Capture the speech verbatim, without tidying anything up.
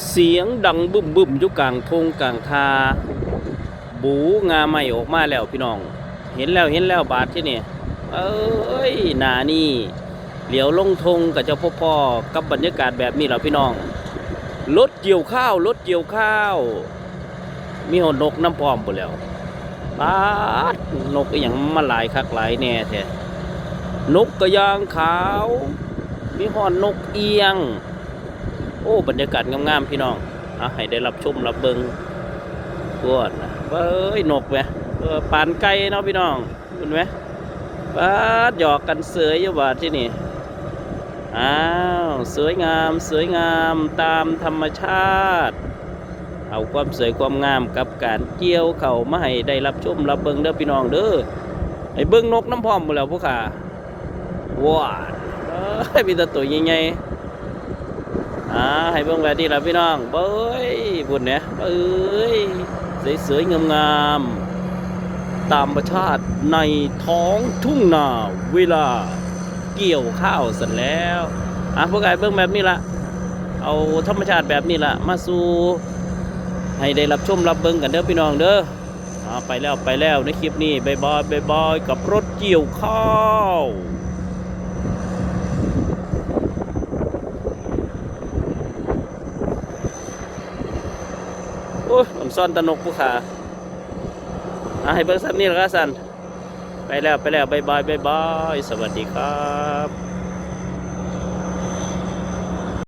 เสียงดังบึ้มบึ้มอยู่กลางทงกลางทา บูงาไม้ออกมาแล้วพี่น้อง เห็นแล้วเห็นแล้วบาดที่นี่ เอ้ย หน้านี่เหลียวลงทงก็จะพอๆกับบรรยากาศแบบนี้แหละพี่น้อง รถเกี่ยวข้าว รถเกี่ยวข้าว มีฮอดนกนำพร้อมพู้นแหล้ว ป๊าด นกอีหยังมาหลายคักหลายแน่แท้ นกกระยางขาว มีฮอดนกเอี้ยง โอ้ บรรยากาศงามๆพี่น้อง อ่ะ ให้ได้รับชมรับเบิ่ง กวนนะ เบ้ย นกแหม เออ ปานไก่เนาะพี่น้อง เห็นไหม ป๊าด หยอกกันเสยอยู่บาดที่นี่ อ้าว สวยงาม สวยงาม ตามธรรมชาติ เอาความสวยความงามกับการเกี่ยวข้าวมาให้ได้รับชมรับเบิ่งเด้อพี่น้องเด้อ ให้เบิ่งนกนำพร้อมพู้นแหล้วผู้ขา ว้า เอ้ย มีแต่ตัวใหญ่ๆ อ่า ให้เบิ่งแบบนี้ล่ะพี่น้อง เบ้ย พู้นแหม เอ้ย สวยๆงามๆ ตามธรรมชาติในท้องทุ่งนา เวลาเกี่ยวข้าวซั่นแหล้ว อ่ะ พวกอ้ายเบิ่งแบบนี้ล่ะ เอาธรรมชาติแบบนี้ล่ะ มาสู่ ให้ได้รับชมรับเบิ่งกันเด้อพี่น้องเด้อ อ่า ไปแล้ว ไปแล้วในคลิปนี้ บ๊ายบาย บ๊ายบาย กับรถเกี่ยวข้าว โอ้ย ออนซอนแต่นกผู้ขา อ่ะ ให้เบิ่งส่ำนี้ล่ะครับซั่น ไปแล้ว ไปแล้ว บ๊ายบาย บ๊ายบาย สวัสดีครับ